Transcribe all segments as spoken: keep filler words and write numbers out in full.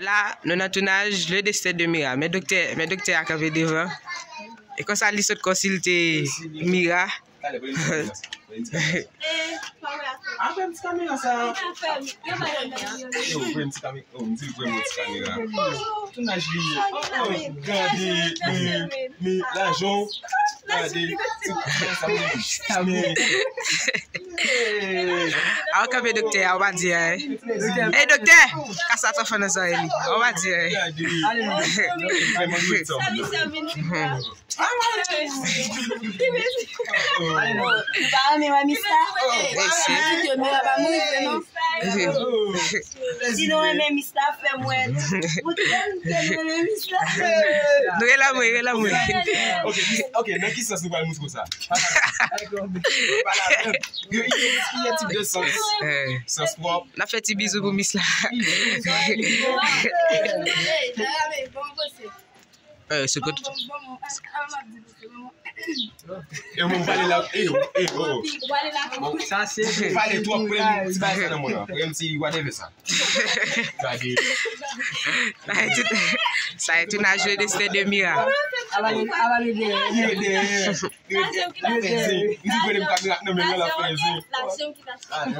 La, nou nan tounaj Le Destin de Mira. Men doktè, men doktè a kanpe devan. E konsa li sot konsilte Mira. Apre m ti kamera sa. Yo, premye ti kamera. Oh, m di l premye ti kamera. Tounaj li. Oh, oh, gade. Men, men, lajan. Gade. Ti kamera sa, men. Aw kanpe doktè a, ou pa di anyen. Ey, doktè! Kasa t anfan nan zòrèy li. Ou pa di anyen. Gade. Vrèman, vrèman. Nou pa renmen wè Mista? Mesi. Mwen di ke Mira pa mouri vre non. Si nou renmen Mista, fè m wè. Mwen di ke nou renmen Mista. Nou rele mwen, rele mwen. Ok, ok, nan ki sans nou pral montre sa? Pale avè m. Yo, il y a, il y a tip de sans. Eh. Sans pwòp. N ap fè ti bizou pou Mis la. Eh, se kot. E mwen pale la, e, e, oh. Sa se pale twòp, premye ti bagay sa nan mwen la. Premye ti whatever sa. Gade. Sa e tout, sa e tout naj Le Destin de Mira. Avale, avale dèyè, dèyè. M di gade m kamera nan men l la fè zen.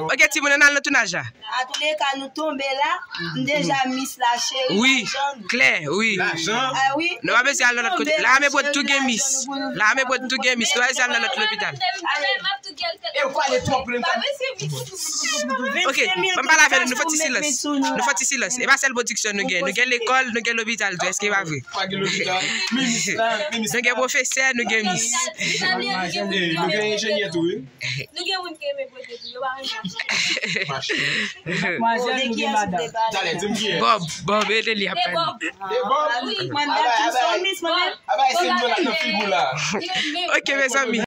Ok, timoun, ann al nan tounaj la. Antouleka, nou tonbe la. M deja Mis la, cheri. Wi, lajan nou. Klè, wi. Lajan. Ah, wi. Nou pa bezwen al nan lòt kote. La, men pou tou gen Mis. La, men pou tou gen Mis. Nou pa bezwen al nan lòt lopital. Ale. E w pale twòp, premye. Ok, ban m pale avè nou. Nou fè ti silans. Nou fè ti silans. E pa sèl pwodiksyon nou gen. Nou gen lekòl, nou gen lopital tou. Èske e pa vre? Pa gen lopital. Men Mis la, men Mis la. Nou gen pwofesè, nou gen Mis. Eh, nou gen enjenyè tou, wi. Nou gen moun ki renmen pote tou, yo pa renmen mache. Mache. Talè, di m ki yès. Bob, Bob, ede li ap pale. E Bob? Aba, aba, aba, se m nan figi w la. Ok, mezanmi.